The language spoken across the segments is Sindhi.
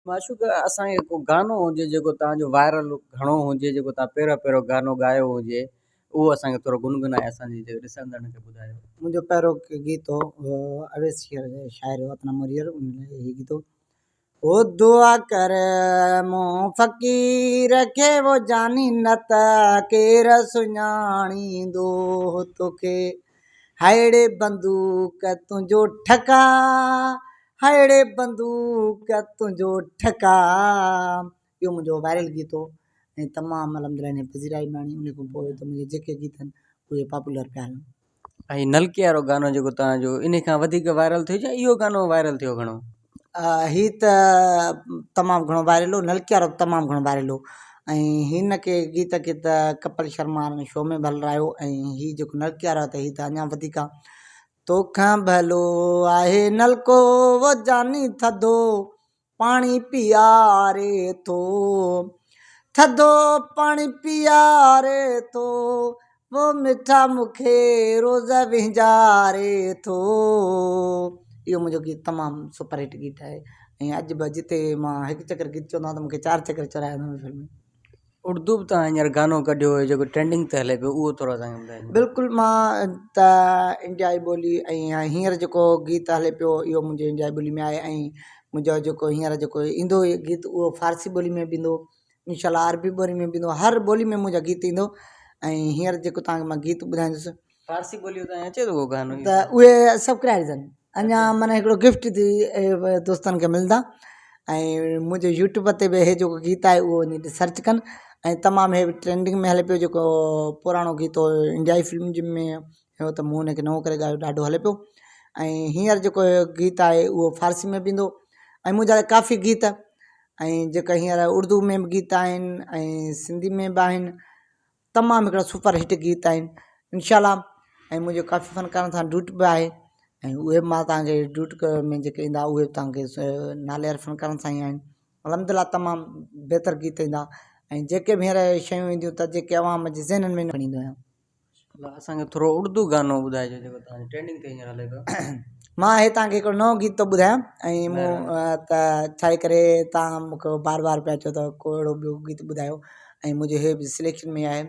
معشوق اسان کي ڪو گانو هجي جيڪو توهان جو وائرل گهڻو هجي جيڪو توهان پهريون پهريون گانو ڳايو هجي اهو اسان کي ٿورو گنگنائي اسان جي جيڪي ڏسندڙن کي ٻڌايو. منهنجو پهريون گيت هو اويس شير شاعر هو اتنا مورير ان هي گيت هو. او دعا ڪر مون فقير کي وو جاني نه ته ڪير سڃاڻيندو توکي ههڙي بندوق تنهنجو ٺڪا ههڙي بندوق تنهنجو ٺڪا اهو منهنجو وائرل گيت هو ۽ تمام الحمد لله هن پذيرائي ماڻي ان کان پوء ته منهنجا جيڪي گيت آهن اهي پاپولر پيا هلن. ۽ نلڪي وارو گانو جيڪو توهان جو انهي کان وڌيڪ وائرل ٿيو يا اهو گانو وائرل ٿيو گهڻو؟ هي ته تمام گهڻو وائرل هو نلڪي وارو به تمام گهڻو وائرل هو ۽ هن کي گيت کي ته ڪپل شرما شو ۾ به هلرايو ۽ هي جيڪو نلڪي وارو آهي ته هي ته اڃا وڌيڪ آهي توکان ڀلو آهي نلڪو وو جاني ٿڌو پاڻي پياري ٿو ٿڌو پاڻي پياري ٿو وو مٺا مونکي روز وهنجاري ٿو اهو منهنجو گيت تمام سپر هٽ گيت آهي ۽ اڄ به جتي مان هڪ چڪر گيت چوندو آهيان ته مونکي چار چڪر چورايا ويندا آهن. اردو به توهان هينئر گانو ڪڍيو هيو جيڪو ٽرينڊنگ تي هلي پيو اهو ٿورو اسان کي ٻڌايو. بلڪل مان ته انڊيائي ٻولي ۽ هينئر جيڪو گيت هلي پيو اهو منهنجو انڊيائي ٻولي ۾ آهي ۽ منهنجو جيڪو هينئر جيڪو ايندو گيت اهو فارسي ٻولي ۾ به ايندو انشاء الله عربي ٻولي ۾ به ايندو هر ٻولي ۾ منهنجا گيت ايندو ۽ هينئر جيڪو توهان کي مان گيت ٻڌائيندس فارسي ٻولي تائين اچي ٿو ڪو گانو ته اهي سبڪرائبرز آهن اڃا معنی هڪڙو گفٽ ٿي دوستن کي ملندا ۽ منهنجي يوٽيوب تي به هي جيڪو گيت آهي اهو وڃي سرچ ڪن ۽ تمام هي ٽرينڊنگ ۾ هلي پيو جيڪو پراڻو گيت هو انڊيائي فلم جي ۾ هو ته مون هن کي نئون ڪري ڳايو ڏاڍو هلي پيو ۽ هينئر جيڪو گيت آهي اهو فارسي ۾ به ايندو ۽ منهنجا ڪافي گيت ۽ جيڪا هينئر اردو ۾ به گيت آهن ۽ سنڌي ۾ به آهن تمام هڪڙا سپر هٽ گيت آهن انشاء الله ۽ منهنجو ڪافي فنڪارن سان ڊوٽ به آهي ۽ اهي به مان توهان کي ڊوٽ ۾ جيڪي ايندا اهي به توهان کي نالي واري فنڪارن سان ئي آهن الحمد لله تمام بهتر گيت ايندا ۽ جيڪي به هينئر شيون اينديون ته جيڪي عوام جي ذهنن ۾ کڻي ايندو آهيان. اسان کي ٿورو اردو گانو ٻڌائجو جيڪو توهان جي ٽرينڊنگ تي هينئر هلي پيو. مان هي توهان کي هڪڙو نئون گيت ٿو ٻڌايان ۽ مون ته ڇا جي ڪري توهان مون کي بار بار پيا چئو ته ڪو اهڙو ٻيو گيت ٻڌايو ۽ منهنجو هي به سليڪشن ۾ آهي.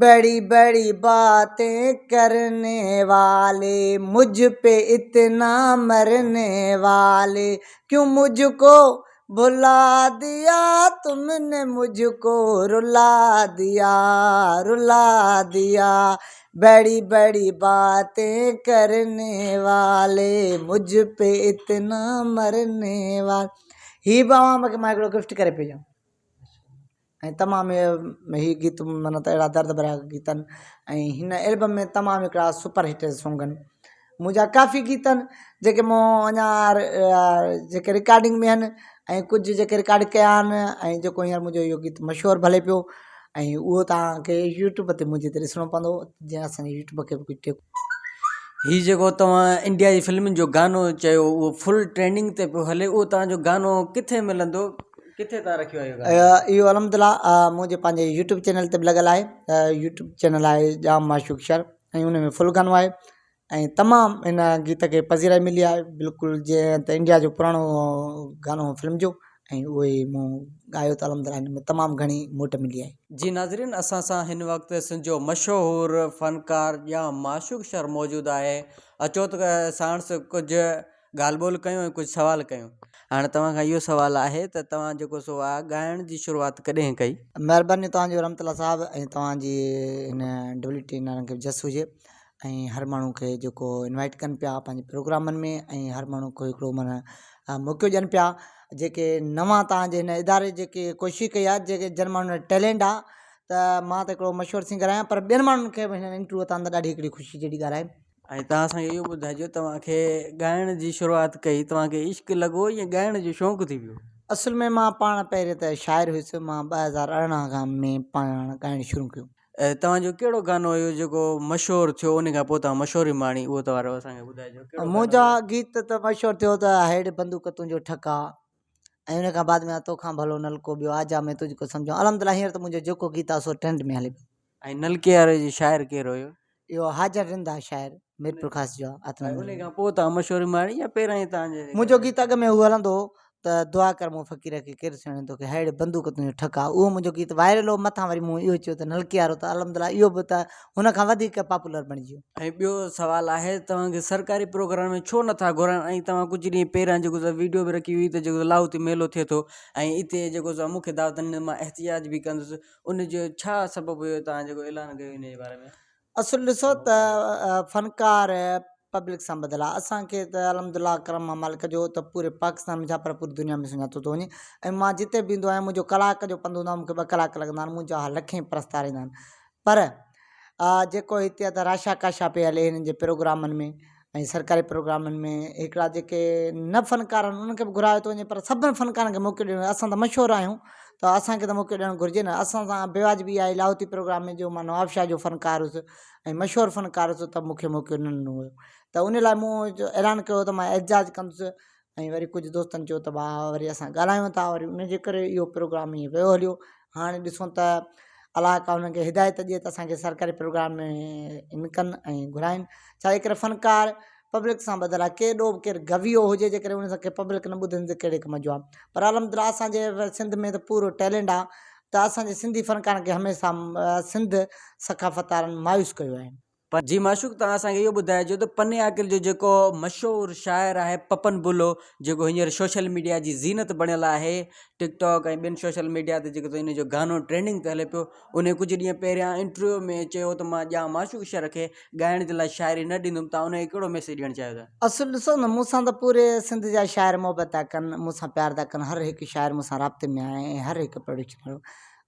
بڙي بڙي باتين ڪرني والي مجھ پي اتنا مرني والي ڪيون مجھ ڪو ڀلا ديا تم ني مجھ ڪو رلا ديا رلا ديا بڙي بڙي باتين ڪرني والي مجھ پي اتنا مرني والي هي به اوهان کي مان هڪڙو گفٽ ڪري پيو ڏيان ۽ تمام هي گيت معنيٰ ته اهڙا درد ڀريا گيت آهن ۽ هن البم ۾ تمام هڪڙا سپر هٽ سانگ آهن منهنجا ڪافي گيت آهن جيڪي مون اڃا جيڪي رڪارڊنگ ۾ آهن ۽ ڪجهه جيڪي رڪارڊ ڪيا آهن ۽ جيڪو هينئر منهنجو اهو گيت مشهور به هلي پيو ۽ اهو توهان کي يوٽيوب تي منهنجي تي ڏسڻو پوندو جيئن اسان جي يوٽيوب کي به ڪجهه ٽيڪو هي جيڪو توهان انڊيا جي فلمن جو گانو چيو اهو فل ٽرينڊنگ تي پيو هلي اهو توهان جو گانو ڪٿي ملندو ڪٿي توهان رکيو آهي اهو گانو؟ اهو الحمد لله منهنجي پنهنجي يوٽيوب چينل تي به لڳل آهي يوٽيوب چينل آهي ڄام معشوق شر ۽ ان ۾ فل گانو آهي ۽ تمام ان گيت کي پذيرائي ملي آهي بلڪل جيئن ته انڊيا جو پراڻو گانو هو فلم جو ۽ اهو ئي مون ڳايو ته الحمد لله ان ۾ تمام گهڻي موٽ ملي آهي. جي ناظرين اسان سان هن وقت سنڌ جو مشهور فنڪار ڄام معشوق شر موجود آهي اچو ته ساڻس ڪجهه ڳالهه ٻولهه ڪيون ۽ ڪجهه سوال ڪيون. هاڻي توهان کان اهو سوال آهي ته توهان جيڪو سو آ ڳائڻ جي شروعات ڪڏهن ڪئي؟ مهرباني توهان جو رحمت الله صاحب ۽ توهان جي هن ڊبليو ٽي وارن کي به جس هجي ۽ هر ماڻهو کي جيڪو انوائيٽ ڪن پيا پنهنجي پروگرامن ۾ ۽ هر ماڻهو کي هڪڙو معنيٰ موقعو ڏين پيا جيڪي نوان تان جي هن اداري جيڪي ڪوشش ڪئي آهي جيڪي جن ماڻهن وٽ ٽيلنٽ آهي ته مان ته هڪڙو مشهور سنگر آهيان پر ٻين ماڻهن کي به هن انٽرويو تان ته ڏاڍي هڪڙي خوشي جهڙي ڳالهه آهي. ۽ توهان اسان کي اهو ٻڌائجو توهان کي ڳائڻ جي شروعات ڪئي توهان کي عشق لڳو يا ڳائڻ جو شوق ٿي پيو؟ اصل ۾ مان پاڻ پهرين ته شاعر هيس مان 2018 کان ۾ پاڻ ڳائڻ شروع ڪيو. توهان جو ڪهڙو گانو هيو جيڪو مشهور ٿيو ان کان پوء توهان مشهوري ماڻي اهو توهان اسان کي ٻڌائجو ڪهڙو گانو منهنجا هيو؟ گيت ته مشهور ٿيو ته هيڊ بندوق تنهنجو ٺڪا ۽ ان کان بعد ۾ توکان ڀلو نلڪو ٻيو آجا مين تجھ ڪو سمجهان الحمد لله هينئر ته منهنجو جيڪو گيت آهي سو ٽرينڊ ۾ هلي پيو. ۽ نلڪي واري جو شاعر ڪير هيو؟ اهو حاجن رند آهي شاعر ميرپورخاص جو آهي ان کان پوء توهان مشهوري ماڻي يا پهريان ئي توهان جي منهنجو گيت اڳ ۾ هو هلندو هو. ته دعا ڪر مون فقير کي ڪير سهڻي توکي ههڙي بندوق تنهنجو ٺڪ آ اهو منهنجو گيت وائرل هو مٿان وري مون اهو چيو ته نلڪي وارو ته الحمدلله اهو به ته هن کان وڌيڪ پاپولر بڻجي ويو. ۽ ٻيو سوال آهي توهان کي سرڪاري پروگرام ۾ ڇو نٿا گهرائن ۽ توهان ڪجهه ڏينهن پهريان جيڪو سو ويڊيو به رکي هئي ته جيڪو لاهوتي ميلو ٿئي ٿو ۽ اتي جيڪو سو مون کي دعوت ڏني مان احتجاج به ڪندس ان جو ڇا سبب هيو توهان جيڪو اعلان ڪيو ان جي باري ۾. اصل ڏسو ته فنڪار پبلڪ سان ٻڌل آ اسان کي ته الحمد الله ڪرم آ مالڪ جو ته پوري پاڪستان ۾ ڇا پر پوري دنيا ۾ سڃاتو ٿو وڃي ۽ مان جتي به ايندو آهيان منهنجو ڪلاڪ جو پنڌ هوندو آ مونکي ٻه ڪلاڪ لڳندا آهن منهنجا لکين پرستار ايندا آهن پر جيڪو هتي ته راشا ڪاشا پئي هلي هنن جي پروگرامن ۾ ۽ سرڪاري پروگرامن ۾ هڪڙا جيڪي نه فنڪار آهن انهن کي به گهرايو ٿو وڃي پر سڀني فنڪارن کي موقعو ڏنو وڃي اسان ته مشهور آهيون ته اسانکي ته موقعو ڏيڻ گهرجي نه اسان سان بيواجبي آهي لاهوتي پروگرام ۾ جو مان نواب شاهه جو فنڪار هيس ۽ مشهور فنڪار هيس ته مونکي موقعو نه ڏنو ويو ته ان لاء مون اعلان ڪيو ته مان احتجاج ڪندس ۽ وري ڪجهه دوستن چيو ته ڀاء وري اسان ڳالهايون ٿا وري ان جي ڪري اهو پروگرام ائين ويو هليو هاڻي ڏسون ته الله ڪا انهن کي هدايت ڏئي ته اسانکي سرڪاري پروگرام ۾ ان ڪن ۽ گهرائن ڇا جي ڪري فنڪار پبلڪ سان ٻڌل آهي ڪيڏو به ڪير گويو هجي جيڪڏهن ان سان پبلڪ نه ٻڌندي ته ڪهڙي ڪم جو آهي پر الحمد لله اسانجي سنڌ ۾ ته پورو ٽيلنٽ آهي ته اسانجي سنڌي فنڪارن کي هميشه سنڌ ثقافت وارن مايوس ڪيو آهي. جي معشوق توهان اسان کي اهو ٻڌائجو ته پني عاقل جو جيڪو مشهور شاعر آهي پپن بلو جيڪو هينئر سوشل ميڊيا جي زينت بڻيل آهي ٽڪ ٽاڪ ۽ ٻين سوشل ميڊيا تي جيڪو ان جو گانو ٽرينڊنگ تي هلي پيو ان ڪجهه ڏينهن پهريان انٽرويو ۾ چيو ته مان ڄام معشوق شر کي ڳائڻ جي لاء شاعري نه ڏيندم توهان ان کي ڪهڙو ميسيج ڏيڻ چاهيو ٿا. اصل ڏسو نه مون سان ته پوري سنڌ جا شاعر محبت ٿا ڪن مون سان پيار ٿا ڪن هر هڪ شاعر مون سان رابطي ۾ آهي ۽ هر هڪ پروڊڪشن وارو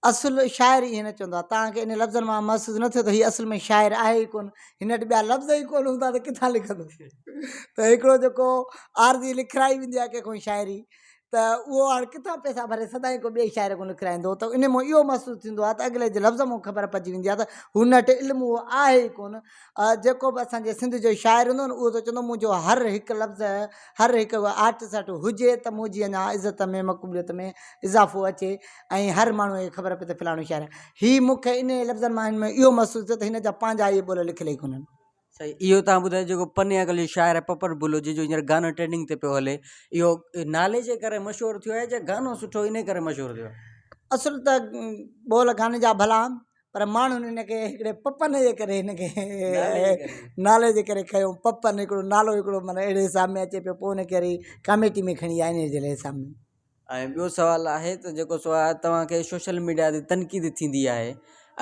اصل شاعر ائين نه چوندو آهي. توهان کي انهن لفظن مان محسوس نه ٿيو ته هي اصل ۾ شاعر آهي ئي ڪونه. هن وٽ ٻيا لفظ ئي ڪونه هوندا ته ڪٿان لکندو. ته هڪڙو جيڪو عارضي لکرائي ويندي آهي ڪنهن کان شاعري ته اهو هاڻ ڪٿان پئسا ڀري سدائين ڪو ٻئي شاعر کان لکرائيندو ته ان مان اهو محسوس ٿيندو آهي ته اڳلي جي لفظ مان خبر پئجي ويندي آهي ته هن وٽ علم اهو آهي ئي ڪونه. جيڪو به اسان جي سنڌ جو شاعر هوندو نه اهو ته چوندو منهنجو هر هڪ لفظ هر هڪ آرٽسٽ وٽ هجي ته منهنجي اڃا عزت ۾ مقبوليت ۾ اضافو اچي. ۽ هر ماڻهوء کي خبر پئي ته فلاڻو شاعر آهي. هي مون کي انهيء لفظن مان هن ۾ اهو محسوس ٿيو ته هن جا پنهنجا اهي ٻول لکيل ئي ڪونهن. سائين اهو توهان ٻڌايو جيڪو پني عاقل جو شاعر آهي پپن بلو جنهن جو هينئر گانو ٽرينڊنگ تي پيو هلي اهو نالي جي ڪري مشهور ٿيو آهي يا گانو سٺو انهي ڪري مشهور ٿيو آهي؟ اصل ته ٻول گاني جا ڀلا آهن پر ماڻهن هن کي هڪڙي پپن جي ڪري هن کي نالي جي ڪري کنيو پپن هڪڙو نالو هڪڙو معنيٰ اهڙي حساب ۾ اچي پيو پوء ان کي وري ڪاميٽي ۾ کڻي آيا انهي جي حساب ۾. ۽ ٻيو سوال آهي ته جيڪو سو آهي توهان کي سوشل ميڊيا تي تنقيد ٿيندي آهي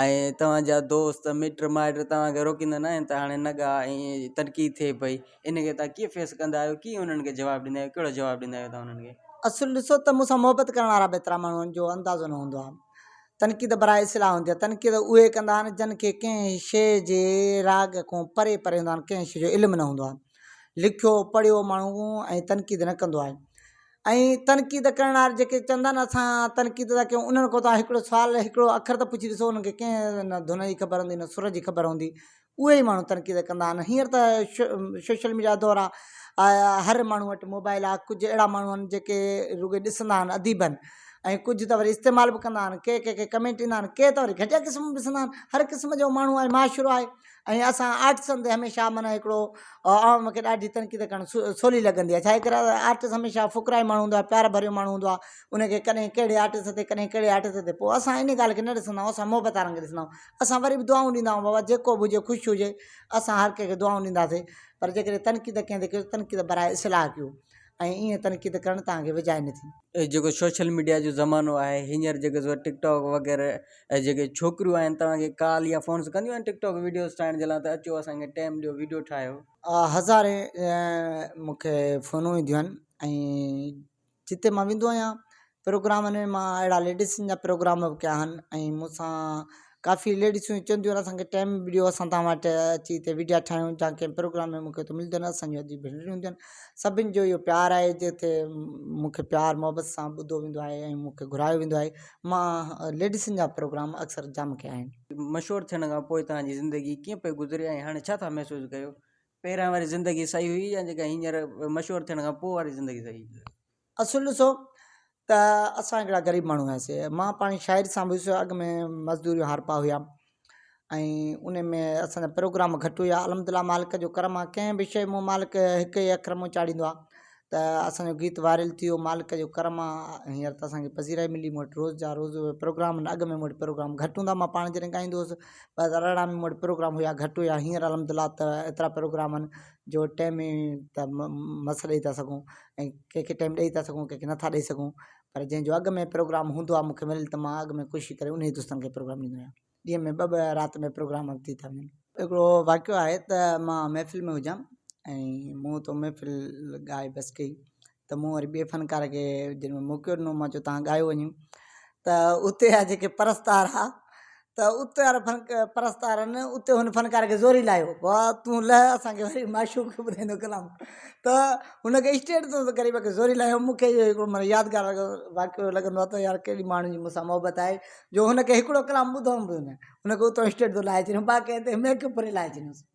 ۽ توهان جا دوست مٽ مائٽ توهان کي روڪيندا نه آهن ته هاڻي نه ڳاء ۽ تنقيد ٿئي پئي ان کي توهان ڪيئن فيس ڪندا آهيو ڪيئن انهن کي جواب ڏيندا آهيو ڪهڙو جواب ڏيندا آهيو توهان انهن کي. اصل ڏسو ته مون سان محبت ڪرڻ وارا به ايترا ماڻهو آهن جو اندازو نه هوندو آهي تنقيد براء اصلاح هوندي آهي تنقيد اهي ڪندا آهن جن کي ڪنهن شيء جي راڳ کان پري پري هوندا آهن ڪنهن شيء جو علم نه هوندو آهي لکيو پڙهيو ماڻهو ۽ تنقيد نه ڪندو آهي ۽ تنقيد ڪرڻ وارا جيڪي چوندا آهن اسان تنقيد ٿا ڪيون انهن کان توهان هڪڙو سوال هڪڙو اکر ته پڇي ڏسو انهن کي ڪنهن نه ڌن جي خبر هوندي نه سر جي خبر هوندي اهي ئي ماڻهو تنقيد ڪندا آهن هينئر ته سوشل ميڊيا جو دور آهي هر ماڻهو وٽ موبائل آهي ڪجهه اهڙا ماڻهو آهن جيڪي رڳو ڏسندا آهن اديب آهن ۽ ڪجهه ته وري استعمال به ڪندا آهن ڪي ڪي ڪي ڪمينٽ ايندا آهن ڪي ته وري گهٽيا قسم به ڏسندا آهن هر قسم جو ماڻهو آهي معاشرو آهي ۽ اسان آرٽسن تي هميشه معنيٰ هڪڙو عوام کي ڏاڍي تنقيد ڪرڻ سولي لڳندي آهي ڇاجي ڪري آرٽس هميشه فقرائي ماڻهو هوندو آهي پيار ڀريو ماڻهو هوندو آهي ان کي ڪڏهن ڪهڙي آرٽس تي ڪڏهن ڪهڙي آرٽس تي پوء اسان ان ڳالهه کي نه ڏسندا آهيون اسان محبت وارن کي ڏسندا آهيون اسان وري به دعائون ڏيندا آهيون بابا جيڪو به هجي خوش هجي اسان هر ڪنهن کي دعائون ڏينداسين پر جيڪڏهن تنقيد ڪنهن تي ڪيو تنقيد براء اصلاح ڪيو ۽ ائين تنقيد ڪرڻ توهان کي وجائي نه ٿي. جيڪو سوشل ميڊيا جو زمانو آهي هينئر جيڪو سو ٽڪ ٽاڪ وغيره ۽ جيڪي ڇوڪريون آهن توهان کي ڪال يا فونس ڪنديون آهن ٽڪ ٽاڪ ويڊيوز ٺاهڻ جي لاء ته اچو اسان کي ٽائيم ڏيو ويڊيو ٺاهيو. هزارين مون کي فونون اينديون آهن ۽ جتي مان ويندو آهيان پروگرامن ۾ مان اهڙا ليڊيسن جا پروگرام به ڪيا آهن ۽ مون سان ڪافي ليڊيسون چونديون آهن اسانکي ٽائيم به ڏيو اسان توهان وٽ اچي هتي ويڊيا ٺاهيون يا ڪنهن پروگرام ۾ مونکي اتي ملندو نه اسانجون اڄ ڀينرون هونديون آهن سڀني جو اهو پيار آهي جتي مونکي پيار محبت سان ٻڌو ويندو آهي ۽ مونکي گهرايو ويندو آهي مان ليڊيسن جا پروگرام اڪثر جام ڪيا آهن. مشهور ٿيڻ کان پوء توهان جي زندگي ڪيئن پئي گذري ۽ هاڻي ڇا ٿا محسوس ڪيو؟ پهريان واري زندگي صحيح هئي يا جيڪا هينئر مشهور ٿيڻ کان پوء واري زندگي صحيح هئي؟ اصل ڏسو ته اسان هڪڙا غريب ماڻهو هياسي مان پاڻ شاعري سان به هيس اڳ ۾ مزدوري هارپا هيا ۽ ان ۾ اسان جا پروگرام گهٽ هيا الحمد لله مالڪ جو ڪرم آهي ڪنهن به شيء مون مالڪ هڪ ئي اکر مون چاڙهيندو آهي ته اسان جو گيت وائرل ٿي ويو مالڪ جو ڪرم آ هينئر ته اسان کي پذيرائي ملي مون وٽ روز جا روز پروگرام آهن اڳ ۾ مون وٽ پروگرام گهٽ هوندا مان پاڻ جڏهن ڳائيندو هوس 2018 ۾ مون وٽ پروگرام هيا گهٽ هيا هينئر الحمد لله ته ايترا پروگرام آهن جو ٽائيم ئي ته مس ڏئي ٿا سگهون ۽ ڪنهن کي ٽائيم ڏئي ٿا سگهون ڪنهن کي نٿا ڏئي سگهون پر جنهن جو اڳ ۾ پروگرام هوندو آ مون کي مليل ته مان اڳ ۾ ڪوشش ڪري انهي دوستن کي پروگرام ڏيندو آهيان ڏينهن ۾ ٻه ٻه رات ۾ پروگرام ٿي ٿا وڃن. هڪڙو واقعو آهي ته مان محفل ۾ هجان ۽ مون اتو محفل ڳائي بس ڪئي ته مون وري ٻئي فنڪار کي جنهن مهل موقعو ڏنو مان چيو تان ڳايو وڃو ته اتي جا جيڪي پرستار ها ته اتي وارا فن پرستارن اتي هن فنڪار کي زوري لاهيو بابا تون لهه اسان کي وري معشوق ٻڌائيندو ڪلام ته هن کي اسٽيج تان غريب کي زوري لاهيو مون کي اهو هڪڙو معنيٰ يادگار واقعو لڳندو آهي ته يار ڪهڙي ماڻهن جي مون سان محبت آهي جو هن کي هڪڙو ڪلام ٻڌڻو به نه هن کي اتان اسٽيج تان لاهي ڇڏيو باقي هتي ميڪ اپ ڪري لاهي ڇڏيوس.